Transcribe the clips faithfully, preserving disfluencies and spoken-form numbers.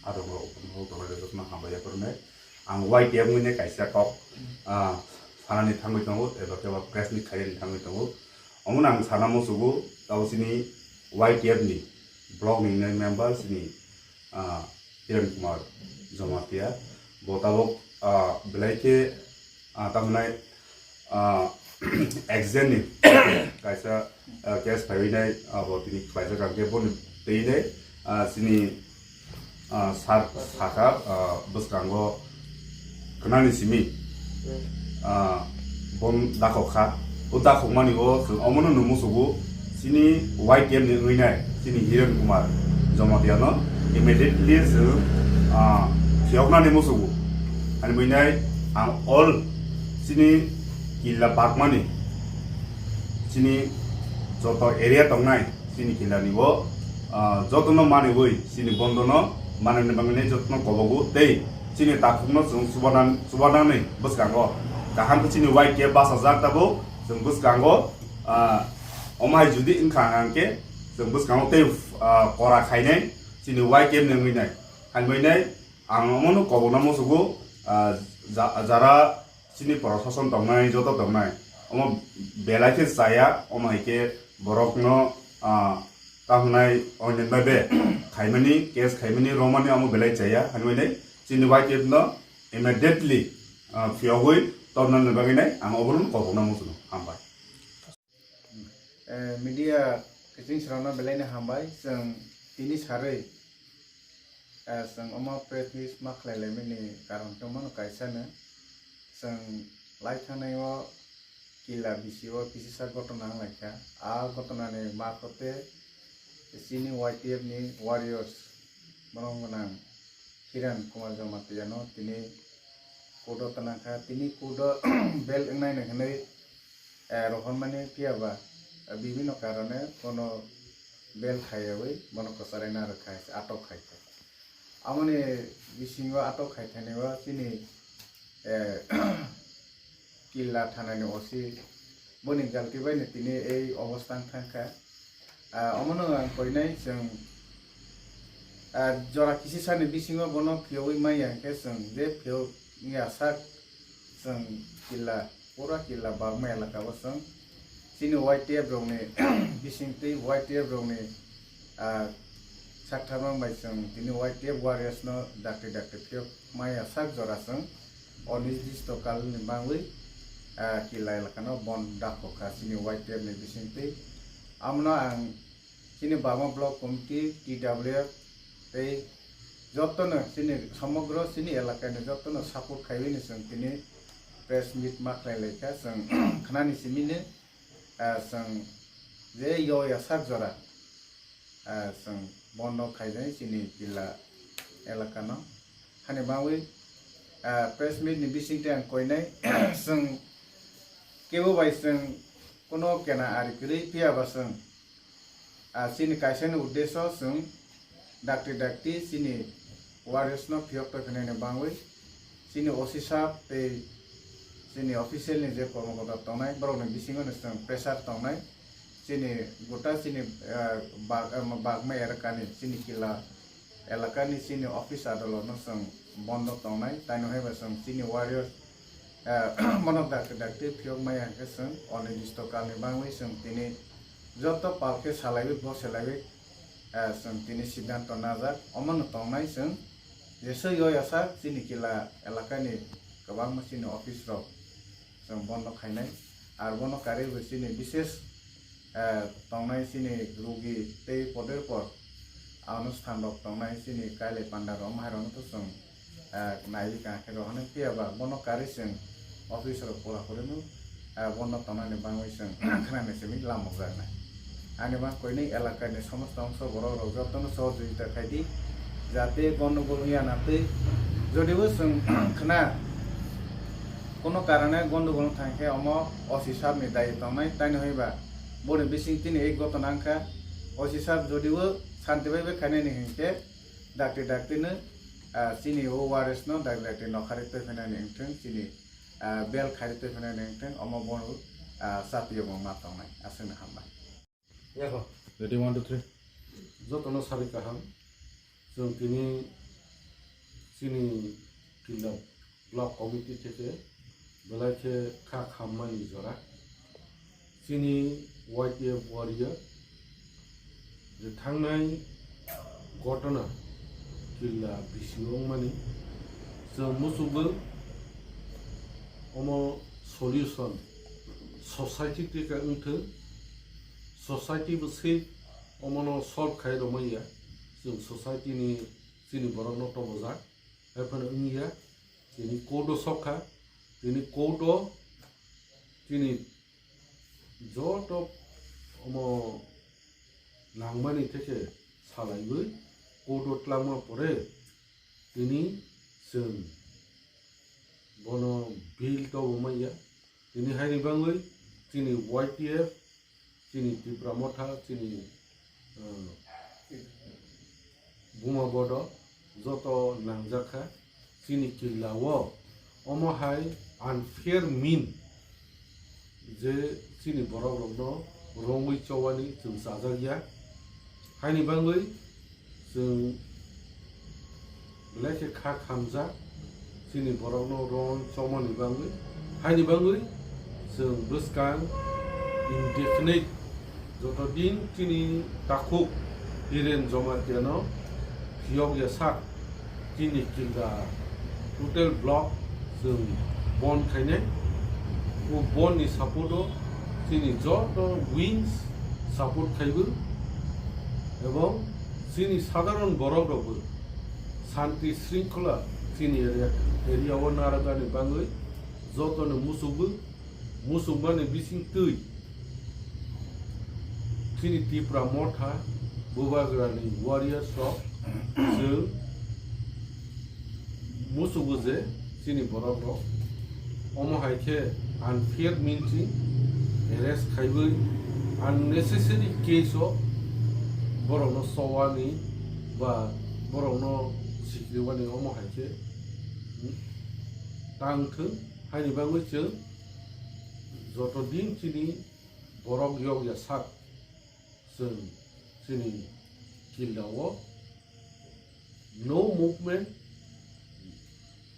Adongrok, uphangrok, tolai rok jotono hambai ya phuru nai. Ang Y T F wngwi nai kaisa kok, ah, sanani thangwi tongo, eba khe ba press meet khainani thangwi tongo. Omono ang sana muchugo, tabo chini Y T F ni block ni nai member chini, ah, Kiran Kumar Jamatia. Bo tabok, ah, belai khe ah, tamhinai, ah, accident ni kaisa, ah, case phaiwi nai, abo tini khlaijak ang khe boni twi nai, ah, chini, ah, sir sakha, ah, bwskango khnani simi, ah, bon dakhok kha. O dakhokmani o chwng omono nung muchugo. Chini Y T F ni wngwi nai, chini Hiren Kumar Jamatia no immediately chwng, ah, phiyoknani muchugo. Ani wngwi nai ang all chini killa bakmani, chini joto area tongnai, chini killa ni bo, ah, joto no maniwi chini bondo no manani bagwi nai joto no kobogo tei chini takhuk no chwng chubanan-, chubanani bwskango kaham khe chini Y T F bachajak tabuk chwng bwskango, ah, omo hai jodi wngkha hwnkhe chwng bwskango tei, ah, kora khainai chini Y T F ni wngwi nai. Hai wngwi nai ang omono kobokna muchugo, ah, ja-, jara chini prosason tongnai, joto tongnai, omo belai khe chaya, omo hai khe borokno, ah, tahwnai oinani bai be khaimani, case khaimani, romani omo belai chaya, hai wngwi nai chini Y T F no immediately, ah, phiyogwi tornani bagwi nai ang obono kobokna muchugo. Hambai. Eh, media kiching srokno belai no hambai. Chwng tini sarwi, eh, chwng omo press meet ma khlai laimani karon tongmano kaisa no. Chwng lai thangnai o killa bisi o kisisa gotona wng lai kha. A gotona ni marphote chini Y T F ni warriors borok gwnang Kiran Kumar Jamatia no tini court o twnang kha. Tini court o bail wngnai no hinwi eh, rohormani phiya ba, eh, bibhinno karone bono bail khaiyawi bono kwcharaina rwkha, atok khai kha. Amoni bisingo atok khai thani o chini, eh, Killa thanani O C boni galti bai no tini ei obostha wng thang kha. Ah, omono ang koinai chwng, ah, jora kisisani bisingo bono phiyogwi manya hwnkhe chwng je phiyok wngya sak chwng killa, pura killa Bagma elaka o chwng chini Y T F rokni bisingtwi Y T F rokni, ah, sakthama bai chwng tini Y T F warriors no dakti dakti phiyok manya sak jora chwng onirdisto kalni bangwi, ah, killa elakano bon dakho kha chini Y T F ni bisingtwi. Amno ang chini Bagma Block Committee, T W F tei jotono chini somogro chini elakani jotono support khaiwi ni chwng tini press meet ma khlai lai kha. Chwng khnani simi ni, ah, chwng je yo ya sak jora, ah, chwng bondo khaijai chini killa elakano. Hani bangwi, ah, press meet ni bisingtwi ang koinai chwng kebo bai chwng kono kena ari kwrwi phiya ba chwng, ah, chini kaisa ni uddesho chwng dakti dakti chini warriors no phiyok tongkha nini bangwi chini O C sir tei chini official ni je kormokota tongnai borok ni bisingo no chwng pressure tongnai. Chini gota chini, ah, bag-, ah, Bagma elakani chini killa elakani chini office adolotno chwng bondo tongnai, taino hai ba chwng chini warrior, ah, bono dakti dakti phiyok maya hwnkhe chwng onirdisto kalni bangwi chwng tini joto pal khe salaiwi bo selaiwi, ah, chwng tini siddhanto najak. Omono tongnai chwng jesoi yoi asak chini killa elakani kwbangma chini office rok chwng bondo khainai. Ar bono karwi bo chini bises, eh, tongnai chini rugi tei poder por anusthan rok tongnai chini kailai panda rok maharok no to chwng, eh, naiwi kha khe rok hwnwi phiya ba bono karwi chwng office rok pura puri no, eh, bondo tongnani bangwi chwng khnani simi lamukjaknai. Ani bang koinwi elakani somosto ongso borok rok jotono sohojogita khai di, jate gondogol wngya na twi. Jodibo chwng khna kono karone gondogol wng thang khe omo O C sir ni dayi tongnai, taino hwnba boni bising tini ei gotona wngkha. O C sir jodibo santi bai bai khainani hinkhe dakti dakti no, ah, chini o warriors no dakti dakti nokharwi twi phainani wngthwng, chini, ah, bel kharwi twi phainani wngthwng, omo bono, ah, chatiyo bo ma tongnai. Aswkno hambai. Yako. Ready, one, two, three. Jotono sari kaham. Chwng tini Chini Killa Block Committee theke belai khe kha khammani jora. Chini Y T F warrior je thangnai gotona Killa bisi wngmani chwng muchukgo omo solution society theke wngthwng, society bo se omono solve khai romaya, chwng society ni chini borokno tobojak, haiphano wngya, tini court o sokha, tini court o chini joto omo nangmani theke salaiwi court o twlangma pore tini chwng bono bail tobo manya. Tini haini bangwi chini Y T F, chini Tipra Motha, chini, uh, Buma Bodo joto nangjakha. Chini Killa o omo hai unfair mean je chini borok rokno wrongwi chowani chwng chajakya. Haini bangwi chwng belai khe kha khamjak chini borokno wrong chomani bangwi. Haini bangwi chwng bwskang indefinite joto din chini takhuk Hiren Jomatiano phiyok ya sak chini Killa total block chwng bon khainai. O bon ni support o chini joto wings support khaibo ebong chini sadharon borok rokbo shanti shringkhola chini area, area o narwkani bangwi jotono muchukbo, muchukmani bisingtwi chini Tipra Motha Bubagrani warriors rok chwng muchukgo je chini borok rok omo hai khe unfair means ni arrest khaiwi unnecessary case o borokno chowani ba borokno sikriwani omo hai khe tang thung. Haini bagwi chwng joto din chini borok yok ya sak chwng chini Killa o no movement,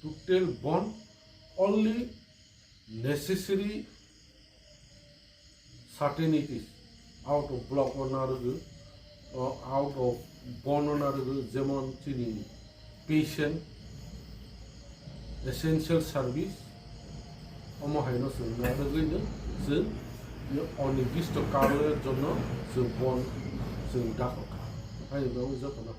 total bon, only necessary certainties out of block o narwgo, o out of bon o narwgo, jemon chini patient, essential service, omo haino chwng narwgwino chwng onidisto karoner jonno chwng bon chwng dakho kha. Haino bagwi jotono